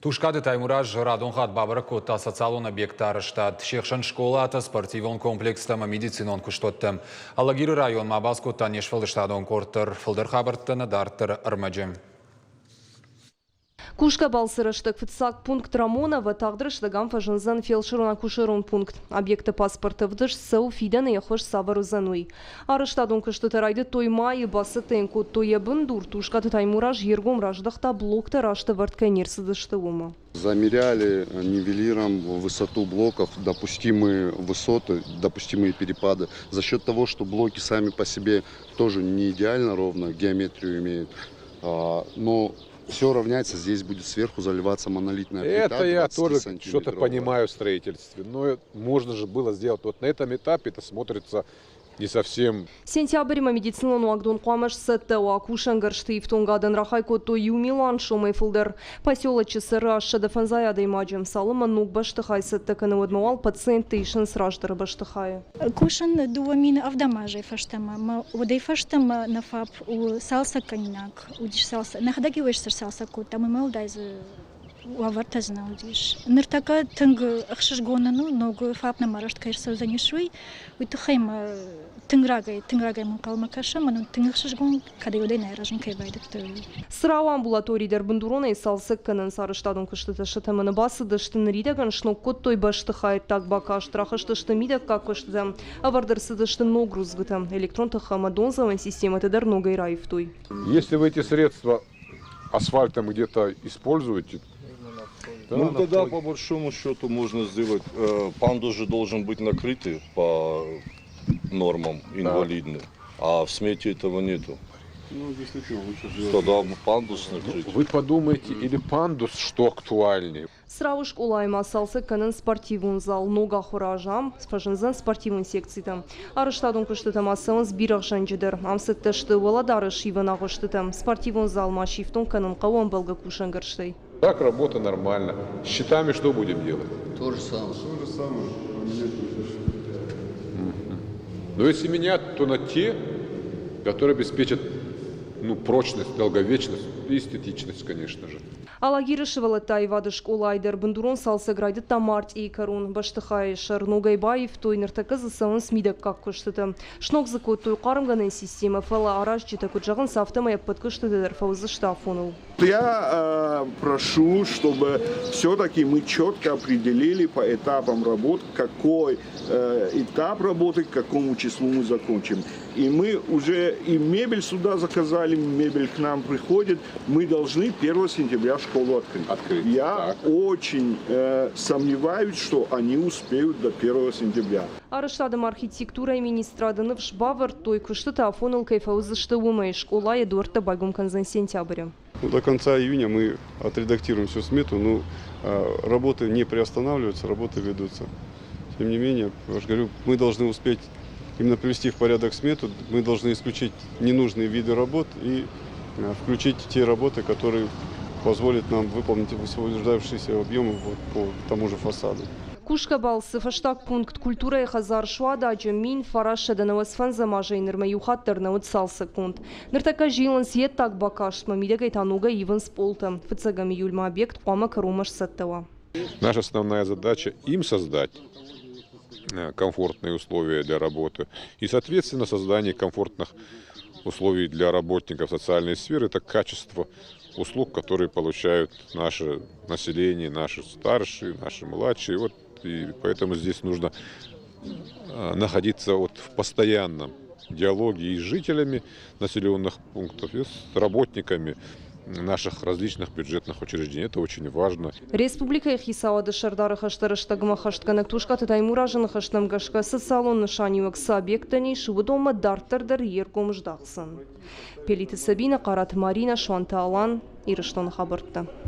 Тускъаты Таймураз радон хатт бабӕрӕг кодта социалон объектты арӕзтад, се хсӕн скъолатӕ, спортивон комплекстӕ ӕмӕ медицинон куыстуӕттӕ. Алагиры районмӕ абалц кодта не сфӕлдыстадон къорд дӕр. Фылдӕр хабӕрттӕ нӕ дарддӕры ӕрмӕджы. Кусгӕ балцы рӕстӕг фыццаг пункт Рамоново тагъд рӕстӕг ам фӕзындзӕн фелсырон-акушерон пункт. Объекты паспорт ӕвдыст цӕуы фидӕны йӕ хуыз цавӕр уыдзӕн, уый. Арӕзтадон куыстытӕ райдыдтой майы, бацӕттӕ йын кодтой йӕ бындур. Тускъаты Таймураз йе ргом раздӕхта, блоктӕ раст ӕвӕрд кӕй не рцыдысты, уымӕ. Замеряли нивелиром высоту блоков, допустимые высоты, допустимые перепады. За счет того, что блоки сами по себе тоже не идеально ровно геометрию имеют, но все равняется, здесь будет сверху заливаться монолитная плита. Это я тоже что-то понимаю в строительстве, но можно же было сделать вот на этом этапе, это смотрится не совсем. Сентябрьмӕ медицинон уагдон хъуамӕ сцӕттӕ уа кусӕнгӕрзты ифтонгадӕн рахай кодтой иу милуан сомӕй фылдӕр. Поселочы цӕры 805 адӕймаджы. Цалынмӕ ног бӕстыхай цӕттӕ кӕны, уӕдмӕ уал пациентты исынц раздӕры бӕстыхайы. Кусын 2007 азӕй фӕстӕмӕ. Мӕ уӕдӕй фӕстӕмӕ нӕ ФАП у цалцӕггӕнинаг. Уыдис цалцӕг. Нӕхӕдӕг-иу ӕй сцалцӕг кодтам, уымӕ уӕлдай дзы уавӕртӕ дзы нӕ уыдис. Ныртӕккӕ тынг ӕхсызгон нын у, ног ФАП нӕм арӕзт кӕй ӕрцӕудзӕнис, уый. Уый тыххӕй мӕ тынг рагӕй, тынг рагӕй мын ӕнхъӕлмӕ кӕсӕм, мӕн тынг ӕхсызгон, кӕдӕй уӕдӕй нӕ аразын кӕй байдыдтой, уый. Црауы амбулатори дӕр бындуронӕй цалцӕг кӕнынц арӕзтадон куыстытӕ сӕ тӕмӕны бацыдысты, ныридӕгӕн сног кодтой бӕстыхайы ӕддаг бакаст, рахызтысты мидӕггаг куыстытӕм, ӕвӕрд ӕрцыдысты ног рудзгуытӕ, электрон тых ӕмӕ дондзӕуӕн системӕтӕ дӕр ногӕй раивтой. Если вы эти средства асфальтом где-то используете, да, ну, тогда по большому счету можно сделать, пандус же должен быть накрытый по нормам инвалидных, а в смете этого нету. Ну, действительно, лучше сделать. Тогда пандус накрыть. Вы подумайте, или пандус, что актуальнее. Црауы скъолайы ма цалцӕг кӕнынц спортивон зал, ног ахуыры аз ам фӕзындзӕн спортивон секцитӕ. Арӕзтадон куыстытӕ ма цӕуынц бирӕгъзӕнджы дӕр. Ам цӕттӕ сты уӕлӕдарӕс ивӕн агъуыстытӕ. Спортивон зал ма сифтонг кӕнын хъӕуы ӕмбӕлгӕ кусӕнгӕрзтӕй. Так работа нормально. С счетами что будем делать? То же самое. То же самое. Поменять Но если менять, то на те, которые обеспечат ну, прочность, долговечность и эстетичность, конечно же. Алагиры сывӕллӕтты аивады скъолайы дӕр бындурон цалцӕг райдыдта мартъийы кӕрон. Бӕстыхайы сӕр ногӕй баивтой, ныртӕккӕ дзы цӕуынц мидӕггаг куыстытӕ. Сног дзы кодтой хъармгӕнӕн системӕ, фӕлӕ аразджытӕ куыд зӕгъынц, афтӕмӕй ӕппӕт куыстытӕ дӕр фӕуыдзысты афоныл. Я прошу, чтобы все-таки мы четко определили по этапам работ, какой этап работы, к какому числу мы закончим. И мы уже и мебель сюда заказали, мебель к нам приходит. Мы должны 1 сентября школу открыть. Открыть. Я так. очень сомневаюсь, что они успеют до 1 сентября. Арӕзтады архитектурӕйы министрады ныфс бавӕрдтой, куыстытӕ афоныл кӕй фӕуыдзысты, уымӕй скъолайы дуӕрттӕ байгом кӕндзӕн сентябры. Ну, до конца июня мы отредактируем всю смету, но работы не приостанавливаются, работы ведутся. Тем не менее, я же говорю, мы должны успеть именно привести в порядок смету, мы должны исключить ненужные виды работ и включить те работы, которые позволят нам выполнить высвобождавшиеся объемы вот по тому же фасаду. Кусгӕ балцы фӕстаг пункт культурӕйы хӕдзар Суададжы 1995 азӕй нырмӕ иу хатт дӕр нӕ уыд цалцӕггонд. Ныртӕккӕ зилынц йе ддаг бакастмӕ, мидӕгӕй та ногӕй ивынц пъолтӕ. Фыццӕгӕм июльмӕ объект хъуамӕ кӕронмӕ сцӕттӕ уа. Наша основная задача им создать комфортные условия для работы и, соответственно, создание комфортных условий для работников социальной сферы – это качество услуг, которые получают наше население, наши старшие, наши младшие. Вот, и поэтому здесь нужно находиться вот в постоянном диалоге и с жителями населенных пунктов, и с работниками наших различных бюджетных учреждений. Это очень важно. Республикӕйы хицауады сӕрдары хӕсты рӕстӕгмӕ хӕстгӕнӕг Тускъаты Таймуразы ныхӕстӕм гӕсгӕ социалон нысаниуӕг цы объекттӕн ис, уыдонмӕ дарддӕр дӕр йе ргом здахдзӕн. Пелиты Сабинӕ, Хъараты Маринӕ, Суанты Алан, Ирыстоны хабӕрттӕ.